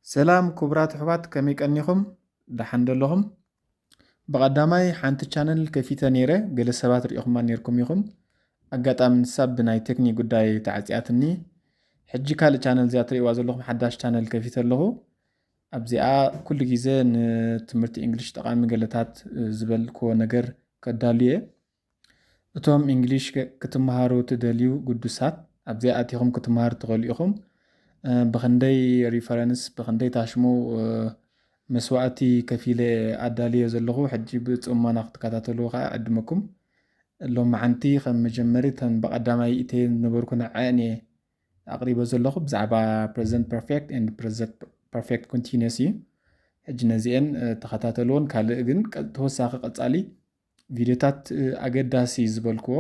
ሰላም ክቡራት ኣሕዋት፣ ከመይ ቀኒኹም? ደሓን ዶ ኣለኹም? ብቐዳማይ ሓንቲ ቻነል ከፊተ ነይረ፣ ገለ ሰባት ሪኢኹማ ነይርኩም ኢኹም። ኣጋጣሚ ንሳ ብናይ ቴክኒክ ጉዳይ ተዓጽያትኒ። ሕጂ ካልእ ቻነል እዚኣ ትርእይዋ ዘለኹም ሓዳሽ ቻነል ከፊተ ኣለኹ። ኣብዚኣ ኩሉ ግዜ ንትምህርቲ እንግሊሽ ጠቓሚ ገለታት፣ እ፣ ዝበልክዎ ነገር ከዳሉ እየ። እቶም እንግሊሽ ከ-፣ ክትመሃሩ ትደልዩ ግዱሳት፣ ኣብዚኣ ኣቲኹም ክትመሃሩ ትኽእሉ ኢኹም። እ፣ ብኽንደይ ሪፈረንስ፣ ብኽንደይ ታሽሙ፣ እ፣ መስዋእቲ ከፊለ ኣዳልዮ ዘለኹ፣ ሕጂ ብጽሞና ክትከታተልዎ ከኣ እዕድመኩም። ሎማዓንቲ ከም መጀመሪ እተን ብቐዳማይ እተየን ዝነበርኩ ንዐአን እየ ኣቕሪበ ዘለኹ፣ ብዛዕባ ፕረዘንት ፐርፌክት ኤንድ ፕረዘንት ፐርፌክት ኮንቲኒየስ እዩ። ሕጂ ነዚአን፣ እ፣ ተኸታተልዎን ካልእ ግን ቀ-፣ ተወሳኺ ቀጻሊ ቪድዮታት፣ እ፣ ኣገዳሲ ዝበልክዎ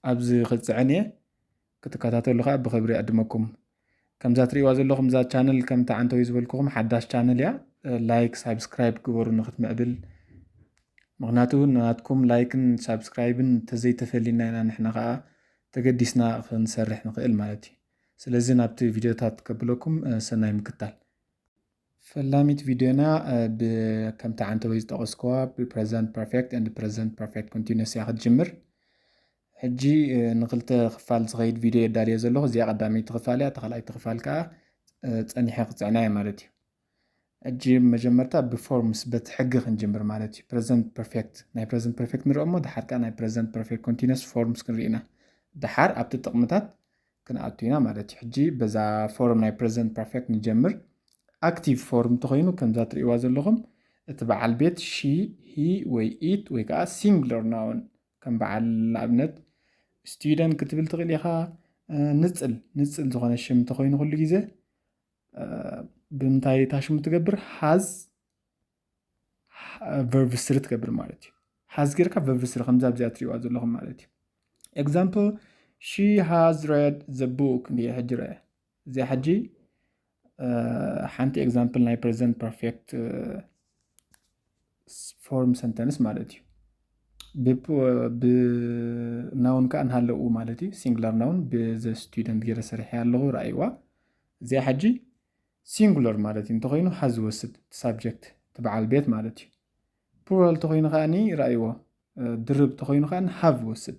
ኣብዚ ክጽዕን እየ። ክትከታተሉ ከኣ ብኽብሪ እዕድመኩም። ከምዛ ትርእይዋ ዘለኹም እዛ ቻነል ከምቲ ዓንተወይ ዝበልኩኹም ሓዳሽ ቻነል እያ። እ፣ ላይክ፣ ሳብስክራይብ ግበሩ ንኽትምዕብል። ምኽንያቱ ናትኩም ላይክን ሳብስክራይብን ተዘይተፈሊና ኢና ንሕና ከኣ ተገዲስና ክንሰርሕ ንኽእል ማለት እዩ። ስለዚ ናብቲ ቪድዮታት ከብለኩም፣ እ፣ ሰናይ ምክታል። ፈላሚት ቪድዮና፣ እ፣ ብ-፣ ከምቲ ዓንተወይ ዝጠቐስክዋ ብፕረዘንት ፐርፌክት ኤንድ ፕረዘንት ፐርፌክት ኮንቲኒየስ እያ ክትጅምር። ሕጂ፣ እ፣ ንክልተ ክፋል ዝኸይድ ቪድዮ የዳልዮ ዘለኹ። እዚኣ ቀዳመይቲ ክፋል እያ። እታ ካልኣይቲ ክፋል ከኣ፣ እ፣ ጸኒሐ ክጽዕና እየ ማለት እዩ። ሕጂ መጀመርታ ብፎርምስ፣ በቲ ሕጊ ክንጅምር ማለት እዩ። ፕረዘንት ፐርፌክት፣ ናይ ፕረዘንት ፐርፌክት ንርኢ እሞ፣ ደሓር ከኣ ናይ ፕረዘንት ፐርፌክት ኮንቲኒየስ ፎርምስ ክንርኢ ኢና። ደሓር ኣብቲ ጥቕምታት ክንኣቱ ኢና ማለት እዩ። ሕጂ በዛ ፎርም ናይ ፕረዘንት ፐርፌክት ንጀምር። ኣክቲቭ ፎርም እንተኾይኑ፣ ከምዛ ትርእይዋ ዘለኹም፣ እቲ በዓል ቤት ሺ፣ ሂ ወይ ኢት ወይ ከኣ ሲንጉለር ናውን፣ ከም በዓል ንኣብነት ስቱደንት ክትብል ትኽእል ኢኻ። እ፣ ንጽል፣ ንጽል ዝኾነ ሽም እንተኾይኑ ኩሉ ግዜ፣ እ፣ ብምንታይ ታሽሙ ትገብር? ሃዝ፣ ቨርብ ስሪ ትገብር ማለት እዩ። ሃዝ ጌርካ ቨርብ ስሪ ከምዛ ኣብዚኣ ትርእይዋ ዘለኹም ማለት እዩ። ኤግዛምፕል፣ ሺ ሃዝ ሬድ ዘ ቡክ እንድየ ሕጂ ረአ። እዚኣ ሕጂ፣ እ፣ ሓንቲ ኤግዛምፕል ናይ ፕረዘንት ፐርፌክት፣ እ፣ ስ-፣ ፎርም ሰንተንስ ማለት እዩ። ብፕ-፣ ብናውን ከኣ እንሃለዉ ማለት እዩ። ሲንጉላር ናውን ብዘ ስቱደንት ገይረ ሰሪሐ ኣለኹ፣ ረኣይዋ። እዚኣ ሕጂ ሲንጉለር ማለት እዩ። እንተኾይኑ ሃዝ ዝወስድ፣ እቲ ሳብጀክት፣ እቲ በዓል ቤት ማለት እዩ። ፕሉራል ተኾይኑ ከኣኒ ረኣይዎ፣ እ፣ ድርብ ተኾይኑ ከኣኒ ሃቭ ዝወስድ።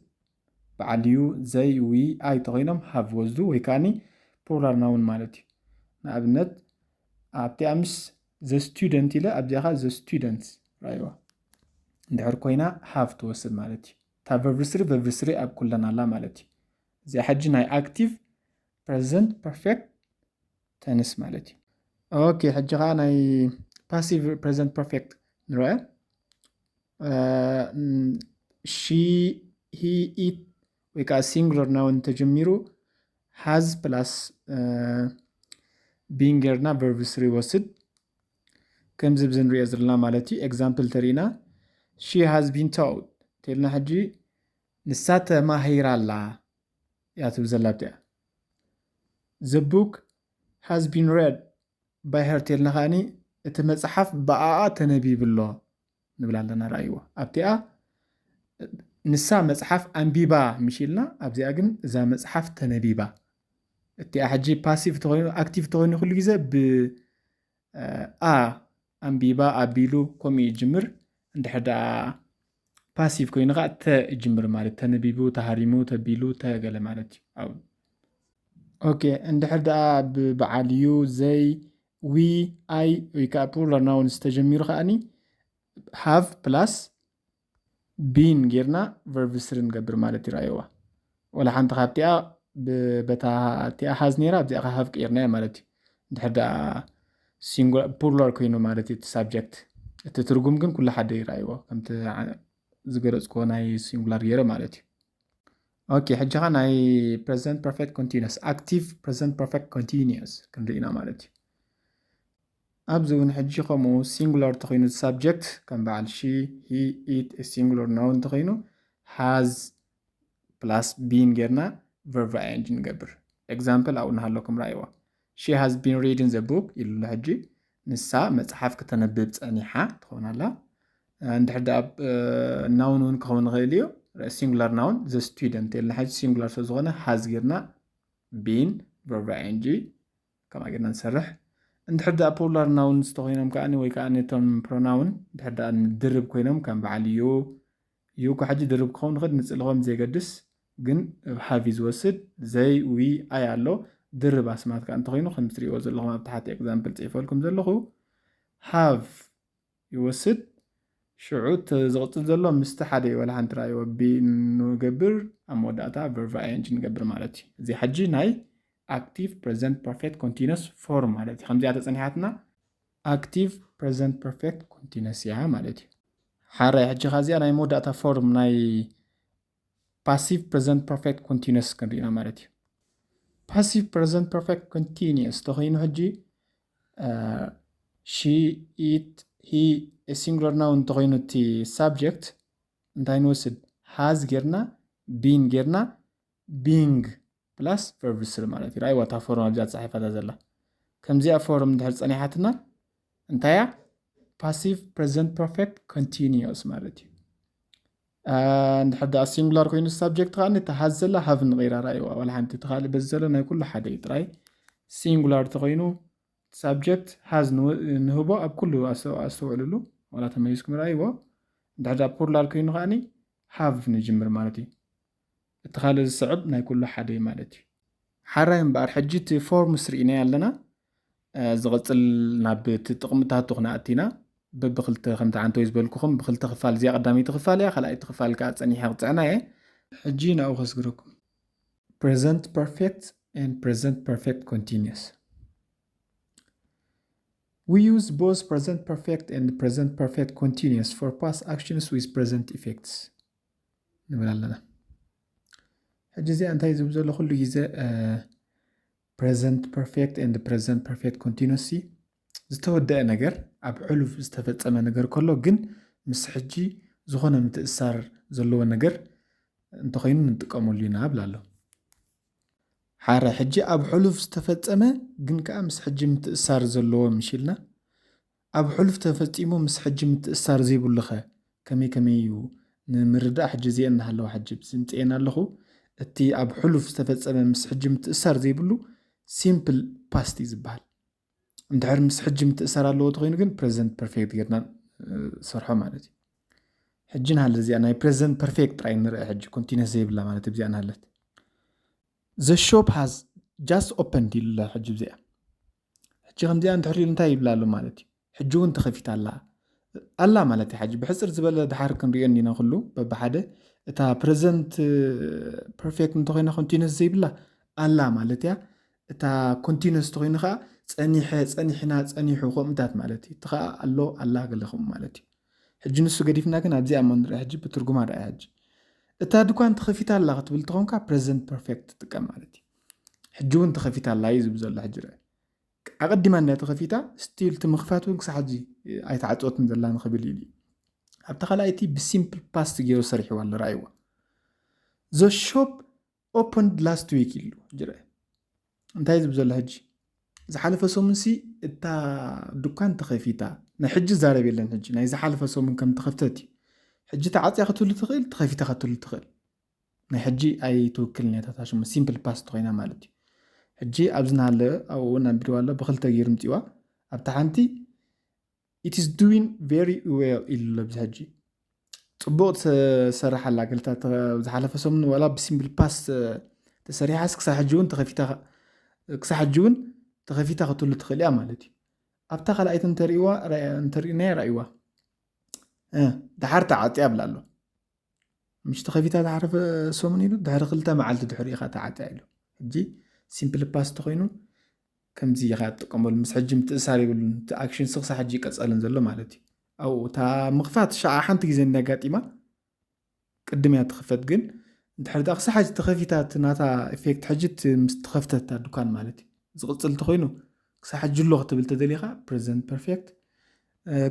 በዓል ዩ፣ ዘይ፣ ዊ፣ ኣይ ተኾይኖም ሃቭ ወስዱ ወይ ከኣኒ ፕሉራል ናውን ማለት እዩ። ንኣብነት ኣብቲኣ ምስ ዘ ስቱደንት ኢለ ኣብዚኣ ከኣ ዘ ስቱደንትስ ረኣይዋ። እንድሕር ኮይና ሃቭ ትወስድ ማለት እዩ። እታ ቨርብ ስሪ፣ ቨርብ ስሪ ኣብ ኩለን ኣላ ማለት እዩ። እዚኣ ሕጂ ናይ ኣክቲቭ ፕረዘንት ፐርፌክት ተንስ ማለት እዩ። ኦኬ፣ ሕጂ ከኣ ናይ ፓሲቭ ፕረዘንት ፐርፌክት ንርአ። እ፣ ም፣ ሺ፣ ሂ፣ ኢት ወይ ከኣ ሲንጉለር ናውን ተጀሚሩ ሃዝ ፕላስ፣ እ፣ ቢን ጌርና ቨርብ ስሪ ወስድ። ከምዚ ብዚ ንሪኦ ዘለና ማለት እዩ። ኤግዛምፕል ተሪእና፣ ሺ ሃዝ ቢን ቶት ተልና፣ ሕጂ ንሳ ተማሂራ ኣላ እያ ትብል ዘላ ኣብቲኣ። The book has been read by her ተልና ከኣኒ እቲ መጽሓፍ ብኣኣ ተነቢቡ ኣሎ ንብል ኣለና። ረኣይዎ። ኣብቲኣ ንሳ መጽሓፍ ኣንቢባ ምሽ ኢልና፣ ኣብዚኣ ግን እዛ መጽሓፍ ተነቢባ። እቲኣ ሕጂ ፓሲቭ ተኾይኑ፣ ኣክቲቭ ተኾይኑ ኩሉ ግዜ ብ-፣ እ፣ ኣ ኣንቢባ፣ ኣቢሉ፣ ከምኡ ይጅምር። እንድሕር ደኣ ፓሲቭ ኮይኑ ከኣ ተ ይጅምር ማለት፣ ተነቢቡ፣ ተሃሪሙ፣ ተቢሉ፣ ተ ገለ ማለት እዩ። ኣብ-፣ ኦኬ፣ እንድሕር ደኣ ብበዓል ዩ፣ ዘይ፣ ዊ፣ ኣይ ወይ ከኣ ፕሉራል ናውንስ ተጀሚሩ ከኣኒ ሃቭ ፕላስ ቢን ጌርና ቨርብ ስሪ ንገብር ማለት እዩ። ረኣይዋ። ወላ ሓንቲ ካብቲኣ ብ-፣ በታ እቲኣ ሃዝ ነይራ፣ ኣብዚኣ ከ ሃቭ ቀይርናያ ማለት እዩ። እንድሕር ደኣ ሲንጉ-፣ ፕሉራል ኮይኑ ማለት እዩ እቲ ሳብጀክት። እቲ ትርጉም ግን ኩሉ ሓደ እዩ። ረኣይዎ። ከምቲ ዓ-፣ ዝገለጽክዎ ናይ ሲንጉላር ገይረ ማለት እዩ። ኦኬ፣ ሕጂ ኸ ናይ ፕረዘንት ፐርፌክት ኮንቲኒየስ፣ ኣክቲቭ ፕረዘንት ፐርፌክት ኮንቲኒየስ ክንርኢ ኢና ማለት እዩ። ኣብዚ እውን ሕጂ ከምኡ ሲንጉላር ተኾይኑ ሳብጀክት ከም በዓል ሺ፣ ሂ፣ ኢት፣ ሲንጉላር ናውን ተኾይኑ ሃዝ ፕላስ ቢን ጌርና ቨርብ ኣይ ኤን ጂ ንገብር። ኤግዛምፕል ኣብኡ እናሃለኩም ረኣይዋ። She has been reading the book ኢሉ ኣሎ። ሕጂ ንሳ መጽሓፍ ክተነብብ ጸኒሓ ትኸውን ኣላ። እንድሕር ደኣ፣ እ፣ ናውን እውን ክኸውን ይኽእል እዩ። ሲንጉላር ናውን ዘ ስቱደንት ኢልና ሕጂ ሲንጉላር ስለ ዝኾነ ሃዝ ጌርና ቢን ቨርብ ኣይ ኤን ጂ ከምኣ ጌርና ንሰርሕ። እንድሕር ደኣ ፕሉራል ናውንስ ተኮይኖም ከኣ ወይ ከዓ ነቶም ፕሮናውን እንድሕር ደኣ ድርብ ኮይኖም ከም በዓል ዩ ዩ እኳ ሕጂ ድርብ ክኸውን ይኽእል ንፅልኾም ዘየገድስ ግን ሃቭ እዩ ዝወስድ። ዘይ ዊ ኣይ ኣሎ። ድርብ ኣስማት ከዓ እንተኮይኑ ከም ትሪእዎ ዘለኹም ኣብ ታሕቲ ኤግዛምፕል ፅሒፈልኩም ዘለኹ ሃቭ ይወስድ። ሽዑ እቲ ዝቕፅል ዘሎ ምስቲ ሓደ እዩ። ዋላ ሓንቲ ረኣይዎ ቢ ንገብር ኣብ መወዳእታ ቨርብ ኣይ ኤን ጂ ንገብር ማለት እዩ። እዚ ሕጂ ናይ ኣክቲቭ ፕሬዘንት ፐርፌክት ኮንቲኒስ ፎርም ማለት እዩ። ከምዚኣ ተፀኒሓትና ኣክቲቭ ፕሬዘንት ፐርፌክት ኮንቲኒስ እያ ማለት እዩ። ሓራይ ሕጂ ካዚኣ ናይ መወዳእታ ፎርም ናይ ፓሲቭ ፕሬዘንት ፐርፌክት ኮንቲኒስ ክንሪኢና ማለት እዩ። ፓሲቭ ፕሬዘንት ፐርፌክት ኮንቲኒስ ተኮይኑ ሕጂ ሺ ኢት ሂ ሲንጉላር ናውን እንተኮይኑ እቲ ሳብጀክት እንታይ ንወስድ? ሃዝ ጌርና ቢን ጌርና ቢንግ ፕላስ ቨርብ ስሪ ማለት እዩ። ራእይዋ እታ ፎርም ኣብዚኣ ተፃሒፋታ ዘላ ከምዚኣ ፎርም እንድሕር ፀኒሓትና እንታያ ፓሲቭ ፕሬዘንት ፐርፌክት ኮንቲኒስ ማለት እዩ። እንድሕር ደኣ ሲንጉላር ኮይኑ ሳብጀክት ከዓ ነቲ ሃዝ ዘላ ሃቭ ንቀይራ ራእይዋ ዋላ ሓንቲ እቲ ካልእ በዚ ዘሎ ናይ ኩሉ ሓደ እዩ ጥራይ። ሲንጉላር ተኮይኑ ሳብጀክት ሃዝ ንህቦ ኣብ ኩሉ ኣስተውዕልሉ ዋላ ተመሊስኩም ራእይዎ። እንድሕር ደኣ ፕሉራል ኮይኑ ከዓኒ ሃቭ ንጅምር ማለት እዩ። እቲ ካልእ ዝስዕብ ናይ ኩሉ ሓደ እዩ ማለት እዩ። ሓራይ እምበኣር ሕጂ እቲ ፎርምስ ርኢናዮ ኣለና። ዝቕፅል ናብ እቲ ጥቕምታቱ ክነኣቲና በብክልተ ከምቲ ዓንተወይ ዝበልኩኹም ብክልተ ክፋል እዚኣ ቀዳመይቲ ክፋል እያ። ካልኣይቲ ክፋል ከዓ ፀኒሐ ክፅዕና እየ። ሕጂ ናብኡ ከስግረኩም። Present perfect and present perfect continuous. We use both present perfect and present perfect continuous for past actions with present effects. ንብል ኣለና። ሕጂ እዚኣ እንታይ ዝብል ዘሎ ኩሉ ግዜ present perfect and present perfect continuous ዝተወደአ ነገር ኣብ ሕሉፍ ዝተፈጸመ ነገር ከሎ ግን ምስ ሕጂ ዝኾነ ምትእሳር ዘለዎ ነገር እንተኾይኑ ንጥቀመሉ ኢና ብላ ኣሎ። ሓረ ሕጂ ኣብ ሕሉፍ ዝተፈጸመ ግን ከዓ ምስ ሕጂ ምትእሳር ዘለዎ ምሽ ኢልና ኣብ ሕሉፍ ተፈጺሙ ምስ ሕጂ ምትእሳር ዘይብሉኸ ከመይ ከመይ እዩ ንምርዳእ ሕጂ እዚአ እናሃለዋ ሕጂ ዝምፅኤን ኣለኹ። እቲ ኣብ ሕሉፍ ዝተፈጸመ ምስ ሕጂ ምትእሳር ዘይብሉ ሲምፕል ፓስት እዩ ዝበሃል። እንድሕር ምስ ሕጂ ምትእሳር ኣለዎ ተኮይኑ ግን ፕሬዘንት ፐርፌክት ጌርና ሰርሖ ማለት እዩ። ሕጂ ንሃለ እዚኣ ናይ ፕሬዘንት ፐርፌክት ጥራይ ንርአ ሕጂ ኮንቲነስ ዘይብላ ማለት እዚኣ ንሃለት። The shop has just opened ኢሉ ኣሎ ሕጂ እዚኣ። ሕጂ ከምዚኣ እንድሕር ኢሉ እንታይ ይብላ ኣሎ ማለት እዩ? ሕጂ እውን ተኸፊታ ኣላ ኣላ ማለት እዩ። ሕጂ ብሕፅር ዝበለ ድሓር ክንሪኦ እንዲና ኩሉ በብሓደ እታ ፕሬዘንት ፐርፌክት እንተኮይና ኮንቲነስ ዘይብላ ኣላ ማለት እያ። እታ ኮንቲነስ ተኮይኑ ከዓ ፀኒሐ ፀኒሕና ፀኒሑ ከምኡታት ማለት እዩ። እቲ ከዓ ኣሎ ኣላ ገለ ከምኡ ማለት እዩ። ሕጂ ንሱ ገዲፍና ግን ኣብዚኣ እሞ ንሪኣ ሕጂ ብትርጉማ ርኣያ ሕጂ እታ ድኳን ተኸፊታ ኣላ ክትብል ተኾንካ ፕሬዘንት ፐርፌክት ትጥቀም ማለት እዩ። ሕጂ እውን ተኸፊታ ኣላ እዩ ዝብል ዘሎ ሕጂ ርአ ኣቐዲማ እንዳ ተኸፊታ ስቲል እቲ ምኽፋት እውን ክሳብ ሕጂ ኣይተዓፀወትን ዘላ ንኽብል ኢሉ ኣብታ ካልኣይቲ ብሲምፕል ፓስት ገይሩ ሰሪሕዋ ኣሎ ረኣይዋ the shop opened last week ኢሉ ሕጂ እንታይ ዝብ ዘሎ ሕጂ ዝሓለፈ ሰሙን ሲ እታ ድኳን ተኸፊታ ናይ ሕጂ ዛረብ የለን ሕጂ ናይ ዝሓለፈ ሰሙን ከም ተኸፍተት እዩ ሕጂ ተዓፅያ ክትህሉ ትኽእል ተኸፊታ ክትህሉ ትኽእል ናይ ሕጂ ኣይትውክልን እያ ታታ ሽሙ ሲምፕል ፓስት ኮይና ማለት እዩ ሕጂ ኣብዚ ናሃለ ኣብኡ እውን ኣንቢድዋ ኣሎ ብክልተ ገይሩ ምፅዋ ኣብታ ሓንቲ it is doing very well ኢሉ ኣሎ ብዚ ሕጂ ፅቡቅ ትሰርሕ ኣላ ገልታ ዝሓለፈ ሰሙን ዋላ ብሲምፕል ፓስት ተሰሪሓስ ክሳብ ሕጂ እውን ተኸፊታ ክሳብ ሕጂ እውን ተኸፊታ ክትህሉ ትኽእል እያ ማለት እዩ ኣብታ ካልኣይቲ እንተርእይዋ እንተርእናያ ራእይዋ ድሓር ተዓፅያ ብላ ኣሎ ምሽ ተኸፊታ ዝሓለፈ ሰሙን ኢሉ ድሕሪ ክልተ መዓልቲ ድሕሪ ኢኻ ተዓፅያ ኢሉ ሕጂ ሲምፕል ፓስት ኮይኑ ከምዚ ኢኻ ትጥቀመሉ ምስ ሕጂ ምትእሳር ይብሉን እቲ ኣክሽን ስኽሳ ሕጂ ይቀፀልን ዘሎ ማለት እዩ ኣብኡ እታ ምኽፋት ሻዓ ሓንቲ ግዜ እንዳጋጢማ ቅድም እያ ትኽፈት ግን እንድሕር ደኣ ክሳብ ሕጂ ተኸፊታ እቲ ናታ ኢፌክት ሕጂ ምስ ተኸፍተት እታ ድኳን ማለት እዩ ዝቕፅል እንተኮይኑ ክሳብ ሕጂ ኣሎ ክትብል ተደሊኻ ፕሬዘንት ፐርፌክት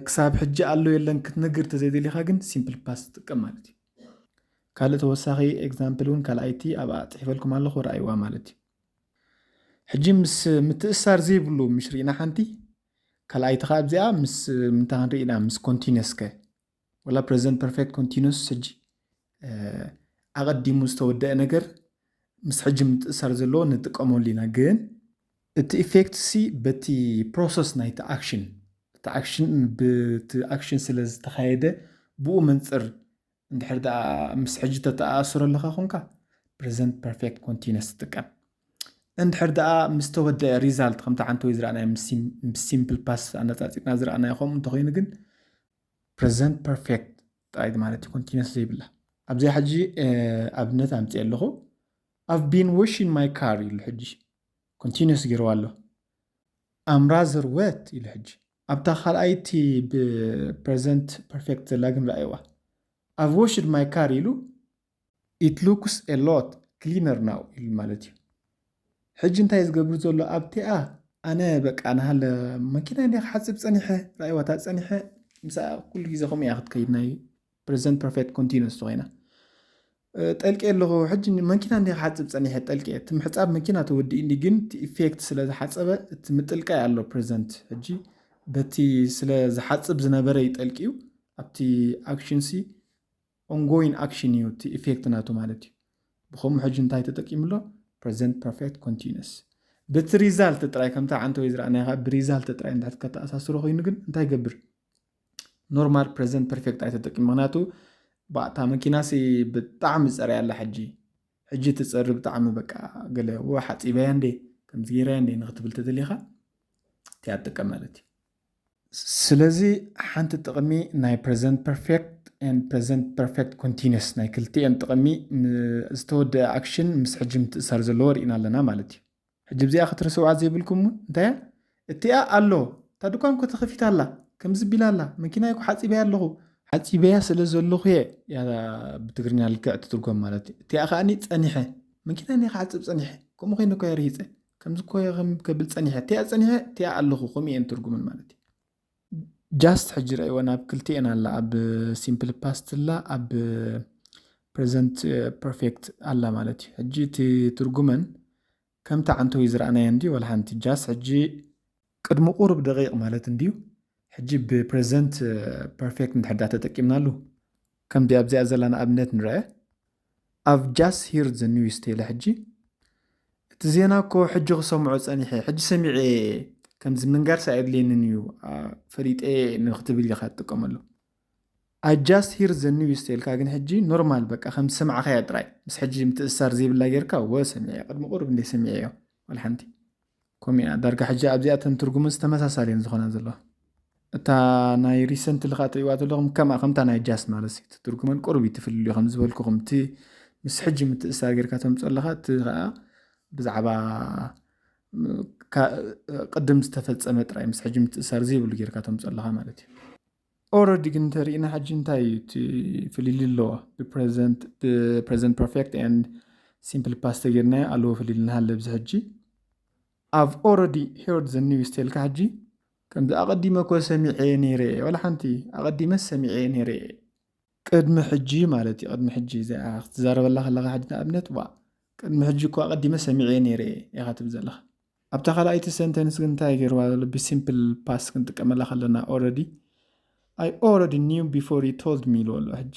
ክሳብ ሕጂ ኣሎ የለን ክትነግር ተዘይደሊኻ ግን ሲምፕል ፓስት ትጥቀም ማለት እዩ ካልእ ተወሳኺ ኤግዛምፕል እውን ካልኣይቲ ኣብኣ ፅሒፈልኩም ኣለኹ ረኣይዋ ማለት እዩ ሕጂ ምስ ምትእሳር ዘይብሉ ምሽ ርኢና ሓንቲ ካልኣይቲ ከዓ ኣብዚኣ ምስ ምንታይ ክንርኢ ኢና ምስ ኮንቲነስ ከ ወላ ፕሬዘንት ፐርፌክት ኮንቲነስ ሕጂ ኣቐዲሙ ዝተወደአ ነገር ምስ ሕጂ ምትእሳር ዘለዎ ንጥቀመሉ ኢና ግን እቲ effect ሲ በቲ process ናይቲ action፣ እቲ action ብቲ action ስለ ዝተኻየደ፣ ብኡ መንፅር እንድሕር ደኣ ምስ ሕጂ ተተኣሳስሮ ኣለኻ ኮንካ present perfect continuous ትጥቀም። እንድሕር ደኣ ምስ ተወደአ result፣ ከምቲ ዓንተወይ ዝረኣናዮ ምስ simple past ኣነፃፂርና ዝረኣናዮ ከምኡ እንተኾይኑ ግን present perfect ጥራይ ማለት እዩ፣ continuous ዘይብላ። ኣብዚኣ ሕጂ ኣብነት ኣምፅእ ኣለኹ። I've been washing my car ኢሉ ሕጂ continuous ገይርዋ ኣሎ። I'm rather wet ኢሉ ሕጂ። ኣብታ ካልኣይቲ ብ present perfect ዘላ ግን ረኣይዋ። I've washed my car ኢሉ it looks a lot cleaner now ኢሉ ማለት እዩ። ሕጂ እንታይ ዝገብር ዘሎ ኣብቲኣ ኣነ በቃ ናሃለ መኪና እንደ ክሓፅብ ፀኒሐ ረኣይዋታ ፀኒሐ ምሳ ኩሉ ግዜ ከምኡ እያ ክትከይድ ናይ present perfect continuous ኮይና ጠልቂ ኣለኹ ሕጂ መኪና እንደ ክሓፅብ ፀኒሐ ጠልቂ እቲ ምሕፃብ መኪና ተወዲኡ እንዲ ግን effect ስለ ዝሓፀበ እቲ ምጥልቃይ ኣሎ present ሕጂ በቲ ስለ ዝሓፅብ ዝነበረ ይጠልቂ እዩ ኣብቲ action ሲ ongoing action እዩ እቲ effect ናቱ ማለት እዩ። ብኸምኡ ሕጂ እንታይ ተጠቂሙ ኣሎ? Present perfect continuous። በቲ result ጥራይ ከምታ ዓንተወይ ዝረኣናዮ ብ result ጥራይ እንድሕር ከተኣሳስሮ ኮይኑ ግን እንታይ ይገብር? Normal present perfect ኣይተጠቂሙ። ምክንያቱ እታ መኪናሲ ብጣዕሚ ፀርያ ኣላ ሕጂ። ሕጂ ትፀሪ ብጣዕሚ በቃ ገለ ወ ሓፂበያ እንዴ ከምዚ ገይረያ እንዴ ንክትብል ተደሊኻ እቲኣ ትጥቀም ማለት እዩ። ስለዚ ሓንቲ ጥቕሚ ናይ present perfect and present perfect continuous ናይ ክልቲኤን ጥቕሚ ዝተወደአ action ምስ ሕጂ ምትእሳር ዘለዎ ርኢና ኣለና ማለት እዩ። ሕጂ ብዚኣ ክትርስዋ ዘይብልኩም እውን እንታይ እያ እቲኣ ኣሎ እታ ድኳን ኮ ተኸፊታ ኣላ ከምዚ ቢላ ኣላ መኪና ይኮ ሓፂበያ ኣለኹ ሓፂበያ ስለ ዘለኹ እየ ብትግርኛ ልክዕ ትትርጎም ማለት እዩ። እቲኣ ከዓኒ ፀኒሐ መኪና እኒ ክዓፅብ ፀኒሐ ከምኡ ኮይነ ኮ ርሂፀ ከምዚ ኮ ከብል ፀኒሐ እቲኣ ፀኒሐ እቲኣ ኣለኹ ከምኡ እየን ትርጉምን ማለት እዩ። Just ሕጂ ረእይወን ኣብ ክልቲኤን ኣላ ኣብ simple past ላ ኣብ present perfect ኣላ ማለት እዩ። ሕጂ እቲ ትርጉመን ከምቲ ዓንተዊ ዝረኣናዮ እንዲ ወላ ሓንቲ just ሕጂ ቅድሚ ቁሩብ ደቂቕ ማለት እንድዩ ሕጂ ብ present perfect እንድሕር ዳ ተጠቂምናሉ ከምዚ ኣብዚኣ ዘለና ኣብነት ንረአ I've just heard the news ተይለ ሕጂ እቲ ዜና እኮ ሕጂ ክሰምዖ ጸኒሐ ሕጂ ሰሚዐ ከምዚ ምንጋርስ ኣየድልየንን እዩ ፈሊጠ ንክትብል ኢኻ ትጥቀመሉ I just heard the news ተልካ ግን ሕጂ normal በቃ ከም ዝሰማዕካያ ጥራይ ምስ ሕጂ ምትእስሳር ዘይብላ ጌርካ ወ ሰሚዐ ቅድሚ ቁሩብ እንደ ሰሚዐዮ ወላ ሓንቲ ከምኡ እያ ዳርጋ ሕጂ ኣብዚኣተን ትርጉምን ዝተመሳሳሊ እየን ዝኾና ዘለዋ እታ ናይ recently ከኣ ትሪእዋ ዘለኹም ከምኣ ከምታ ናይ just ማለት እዩ ትርጉመን ቁሩብ እዩ ትፍልልዩ ከም ዝበልኩኹም እቲ ምስ ሕጂ ምትእስሳር ጌርካ ተምፅኦ ኣለኻ እቲ ከኣ ብዛዕባ ቅድም ዝተፈፀመ ጥራይ ምስ ሕጂ ምትእስሳር ዘይብሉ ጌርካ ተምፅኦ ኣለኻ ማለት እዩ። Already ግን እንተሪእና ሕጂ እንታይ እዩ እቲ ፍልልይ ኣለዎ ብ present perfect and simple past ተጌርናዮ ኣለዎ ፍልልይ እናሃለ ኣብዚ ሕጂ I've already heard the news ተልካ ሕጂ ከምዚ ኣቐዲመ እኮ ሰሚዐ ነይረ ወላ ሓንቲ ኣቐዲመ ሰሚዐ ነይረ ቅድሚ ሕጂ ማለት እዩ ቅድሚ ሕጂ እዚኣ ክትዛረበላ ከለካ ሕጂ ንኣብነት ዋ ቅድሚ ሕጂ እኮ ኣቐዲመ ሰሚዐ ነይረ ኢኻ ትብል ዘለኻ ኣብታ ካልኣይቲ sentence ግን እንታይ ገይርዋ ዘሎ ብ simple past ክንጥቀመላ ከለና already I already knew before you told me ኢልዎ ኣሎ ሕጂ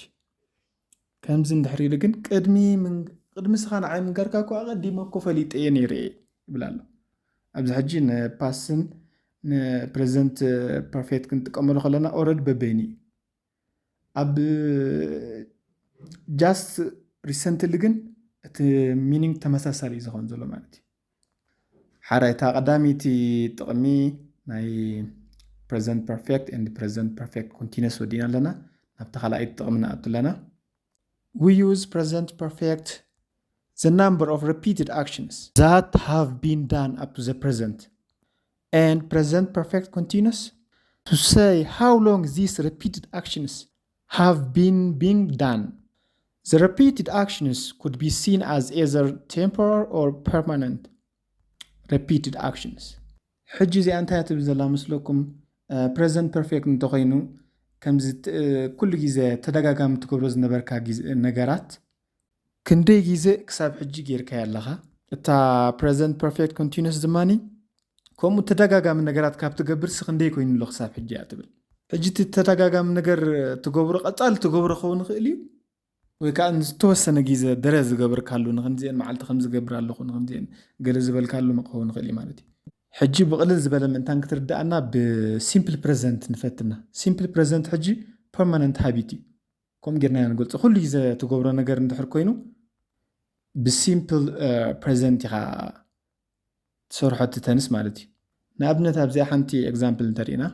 ከምዚ እንድሕር ኢሉ ግን ቅድሚ ቅድሚ ስኻ ንዓይ ምንጋርካ እኮ ኣቐዲመ እኮ ፈሊጠ እየ ነይረ እየ ይብል ኣሎ ኣብዚ ሕጂ ን past ን ን present perfect ክንጥቀመሉ ከለና already በበይኑ እዩ ኣብ just recently ግን እቲ meaning ተመሳሳሊ እዩ ዝኸውን ዘሎ ማለት እዩ ሓራይ እታ ቀዳመይቲ ጥቕሚ ናይ present perfect and present perfect continuous ወዲእና ኣለና ናብቲ ካልኣይቲ ጥቕሚ ንኣቱ ኣለና we use present perfect the number of repeated actions that have been done up to the present and present perfect continuous to say how long these repeated actions have been being done. The repeated actions could be seen as either temporary or permanent repeated actions. ሕጂ እዚኣ እንታይ ትብል ዘላ መስለኩም present perfect እንተኮይኑ ከምዚ ኩሉ ግዜ ተደጋጋሚ ትገብሮ ዝነበርካ ነገራት ክንደይ ግዜ ክሳብ ሕጂ ጌርካዮ ኣለኻ እታ present perfect continuous ድማ ከምኡ ተደጋጋሚ ነገራት ካብ ትገብር ሲ ክንደይ ኮይኑ ኣሎ ክሳብ ሕጂ እያ ትብል ሕጂ እቲ ተደጋጋሚ ነገር ትገብሮ ቀፃሊ ትገብሮ ክኸውን ይኽእል እዩ ወይ ከዓ ዝተወሰነ ግዜ ደረ ዝገብርካሉ ንክምዚአን መዓልቲ ከም ዝገብር ኣለኹ ንክምዚአን ገለ ዝበልካሉ ክኸውን ይኽእል እዩ ማለት እዩ ሕጂ ብቕልል ዝበለ ምእንታን ክትርዳእና ብ simple present ንፈትና። Simple present ሕጂ permanent habit እዩ። ከምኡ ጌርና ኢና ንገልጾ። ኩሉ ግዜ ትገብሮ ነገር እንድሕር ኮይኑ ብ simple present ኢኻ ትሰርሖ እቲ tense ማለት እዩ። ንኣብነት ኣብዚኣ ሓንቲ example እንተሪእና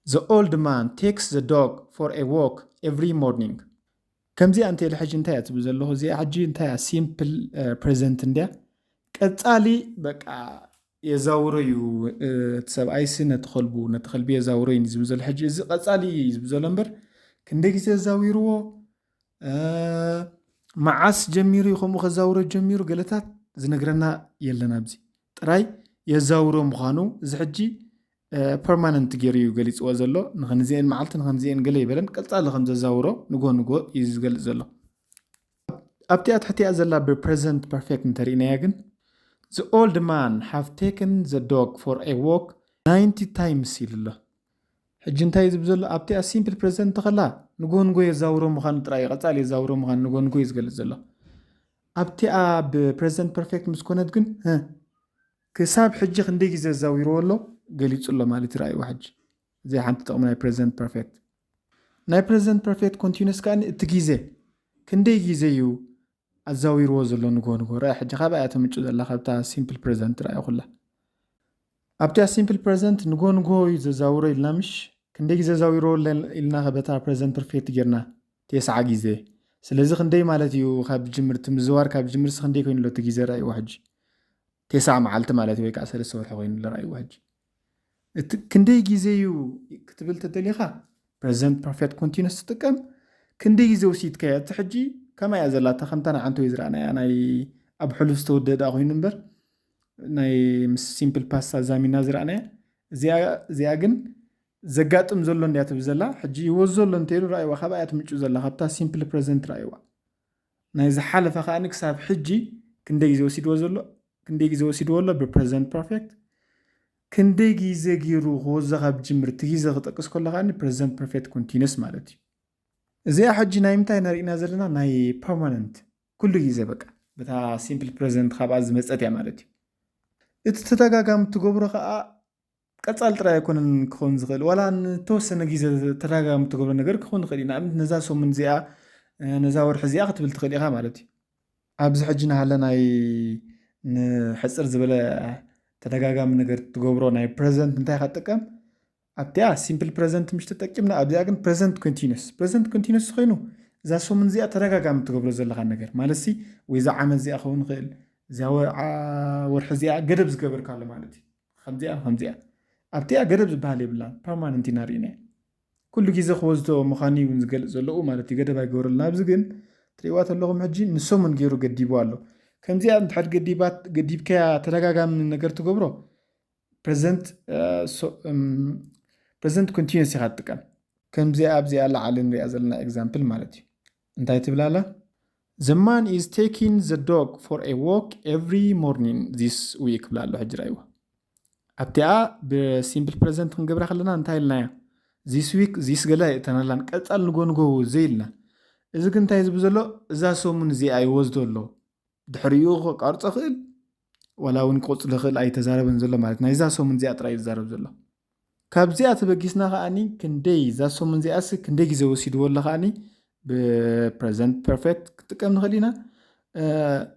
The old man takes the dog for a walk every morning. ከምዚኣ እንተ ኢለ ሕጂ እንታይ እያ ትብል ዘለኹ? እዚኣ ሕጂ እንታይ እያ? Simple present እንድያ። ቀጻሊ በቃ የዛውሮ እዩ እቲ ሰብኣይሲ ነቲ ከልቡ ነቲ ከልቢ የዛውሮ እዩ ዝብል ዘሎ። ሕጂ እዚ ቀጻሊ እዩ ዝብል ዘሎ እምበር ክንደይ ግዜ የዛዊርዎ መዓስ ጀሚሩ እዩ ከምኡ ከዛውሮ ጀሚሩ ገለታት ዝነግረና የለን። ኣብዚ ጥራይ የዛውሮ ምዃኑ እዚ ሕጂ permanent ገይሩ እዩ ገሊፅዎ ዘሎ። ንኸንዚኤን መዓልቲ ንኸንዚኤን ገለ ይበለን ቀፃሊ ከም ዘዛውሮ ንጎ ንጎ እዩ ዝገልፅ ዘሎ። ኣብቲኣ ትሕቲኣ ዘላ ብ present perfect እንተሪእናያ ግን the old man have taken the dog for a walk ninety times ኢሉ ኣሎ። ሕጂ እንታይ ዝብ ዘሎ ኣብቲኣ simple present ተኸላ ንጎ ንጎ የዛውሮ ምዃኑ ጥራይ ቀፃሊ የዛውሮ ምዃኑ ንጎ ንጎ እዩ ዝገልፅ ዘሎ። ኣብቲኣ ብ present perfect ምስ ኮነት ግን ክሳብ ሕጂ ክንደይ ግዜ ዘዛዊርዎ ኣሎ ገሊፁ ኣሎ ማለት ይረኣይዋ። ሕጂ እዚ ሓንቲ ጥቕሚ ናይ present perfect። ናይ present perfect continuous ከኣ እቲ ግዜ ክንደይ ግዜ እዩ ኣዛዊርዎ ዘሎ ንጎ ንጎ ረኣ። ሕጂ ካብኣ እያ ተምንጩ ዘላ ካብታ simple present ረኣዩ ኩላ። ኣብቲኣ simple present ንጎ ንጎ እዩ ዘዛውሮ ኢልና ምሽ ክንደይ ግዜ ዘዛዊርዎ ኢልና ከበታ present perfect ጌርና ተስዓ ግዜ። ስለዚ ክንደይ ማለት እዩ ካብ ጅምርቲ ምዝዋር ካብ ጅምርሲ ክንደይ ኮይኑ ኣሎ እቲ ግዜ ረኣይዎ ሕጂ ተስዓ መዓልቲ ማለት ወይ ከዓ ሰለስተ ወርሒ ኮይኑ ኣሎ ረኣይዎ ሕጂ እቲ ክንደይ ግዜ እዩ ክትብል ተደሊኻ present perfect continuous ትጥቀም። ክንደይ ግዜ ወሲድካዮ እቲ ሕጂ ከማይ እያ ዘላታ ከምታ ንዓንተ ወይ ዝረኣናያ ናይ ኣብ ሕሉፍ ዝተወደደ ኮይኑ እምበር ናይ ምስ simple past ኣዛሚና ዝረኣናያ እዚኣ ግን ዘጋጥም ዘሎ እንድያ ትብል ዘላ ሕጂ ይወዝ ዘሎ እንተይሉ ረኣይዋ ካብኣ እያ ትምንጩ ዘላ ካብታ simple present ረኣይዋ ናይ ዝሓለፈ ከኣኒ ክሳብ ሕጂ ክንደይ ግዜ ወሲድዎ ዘሎ ክንደይ ግዜ ወሲድዎ ኣሎ ብ present perfect ክንደይ ግዜ ገይሩ ክወዘ ካብ ጅምር እቲ ግዜ ክጠቅስ ከሎ ከኣኒ present perfect continuous ማለት እዩ። እዚኣ ሕጂ ናይ ምንታይ ነርእና ዘለና ናይ permanent ኩሉ ግዜ በቃ በታ simple present ካብኣ ዝመፀት እያ ማለት እዩ። እቲ ተደጋጋሚ ትገብሮ ከዓ ቀፃል ጥራይ ኣይኮነን ክኸውን ዝኽእል ዋላ ንተወሰነ ግዜ ተደጋጋሚ ትገብሮ ነገር ክኸውን ይኽእል እዩ። ንኣብነት ነዛ ሰሙን እዚኣ ነዛ ወርሒ እዚኣ ክትብል ትኽእል ኢኻ ማለት እዩ። ኣብዚ ሕጂ ንሃለ ናይ ንሕፅር ዝበለ ተደጋጋሚ ነገር ትገብሮ ናይ present እንታይ ኢኻ ትጥቀም ኣብቲኣ simple present ምሽ ተጠቂምና ኣብዚኣ ግን present continuous present continuous ኮይኑ እዛ ሰሙን እዚኣ ተደጋጋሚ ትገብሮ ዘለኻ ነገር ማለት ሲ ወይ እዛ ዓመት እዚኣ ክኸውን ይኽእል እዚኣ ወርሒ እዚኣ ገደብ ዝገበርካሉ ማለት እዩ። ከምዚኣ ከምዚኣ ኣብቲኣ ገደብ ዝበሃል የብላን permanent ኢና ርኢና ኩሉ ግዜ ክወዝቶ ምዃኑ እውን ዝገልፅ ዘለዉ ማለት እዩ። ገደብ ኣይገበረልና ኣብዚ ግን ትሪእዋ ተለኹም ሕጂ ንሰሙን ገይሩ ገዲቡ ኣሎ። ከምዚኣ እንድሕር ገዲባት ገዲብካያ ተደጋጋሚ ነገር ትገብሮ present continuous ኢኻ ትጥቀም። ከምዚኣ ኣብዚኣ ላዓሊ ንሪኣ ዘለና example ማለት እዩ። እንታይ ትብል ኣላ? The man is taking the dog for a walk every morning this week ብላ ኣሎ ሕጂ ራእይዋ። ኣብቲኣ ብ simple present ክንገብራ ከለና እንታይ ኢልናያ? This week this ገለ ኣይእተናላን ቀፃል ንጎ ንጎ ዘይልና። እዚ ግን እንታይ ዝብል ዘሎ እዛ ሰሙን እዚኣ ይወስዶ ኣሎ ድሕሪኡ ከቋርጾ ክእል ዋላ እውን ክቆጽሎ ክእል ኣይተዛረበን ዘሎ ማለት ናይዛ ሰሙን እዚኣ ጥራይ እዩ ዝዛረብ ዘሎ። ካብዚኣ ተበጊስና ከኣኒ ክንደይ እዛ ሰሙን እዚኣስ ክንደይ ግዜ ወሲድዎ ኣሎ ከኣኒ ብ present perfect ክጥቀም ንኽእል ኢና።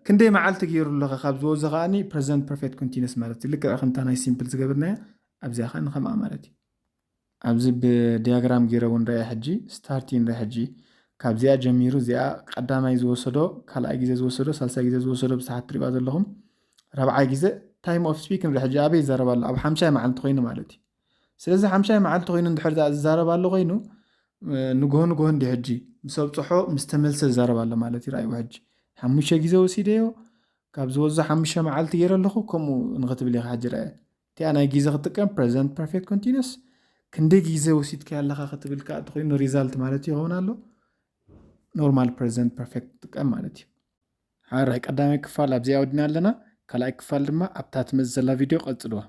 ክንደይ መዓልቲ ገይሩ ኣለኸ ካብ ዝወዘ ከኣኒ present perfect continuous ማለት እዩ። ልክዕ ከምታ ናይ simple ዝገበርናያ ኣብዚኣ ከኣ ንኸምኣ ማለት እዩ። ኣብዚ ብዲያግራም ገይረ እውን ርኣ ሕጂ start ንርኢ ሕጂ ካብዚኣ ጀሚሩ እዚኣ ቀዳማይ ዝወሰዶ ካልኣይ ግዜ ዝወሰዶ ሳልሳይ ግዜ ዝወሰዶ ብዝሓት ትሪእዋ ዘለኹም ራብዓይ ግዜ time of speak ንርኢ ሕጂ ኣበይ ይዛረብ ኣሎ ኣብ ሓምሻይ መዓልቲ ኮይኑ ማለት እዩ። ስለዚ ሓምሻይ መዓልቲ ኮይኑ እንድሕር ዝዛረብ ኣሎ ኮይኑ ንግሆ ንግሆ እንዲ ሕጂ ምስ ኣብፅሖ ምስ ተመልሰ ዝዛረብ ኣሎ ማለት እዩ። ርኣይዎ ሕጂ ሓሙሽተ ግዜ ወሲደዮ ካብ ዝወዞ ሓሙሽተ መዓልቲ ገይረ ኣለኹ ከምኡ ንኽትብል ኢኻ ሕጂ ርኣየ። እቲኣ ናይ ግዜ ክትጥቀም present perfect continuous ክንደይ ግዜ ወሲድካ ኣለኻ ክትብል ከዓ እንተኮይኑ result ማለት ይኸውን ኣሎ normal present perfect ትጥቀም ማለት እዩ። ሓራይ ቀዳማይ ክፋል ኣብዚኣ ወዲና ኣለና። ካልኣይ ክፋል ድማ ኣብታ ትመፅእ ዘላ ቪድዮ ቀፅልዋ።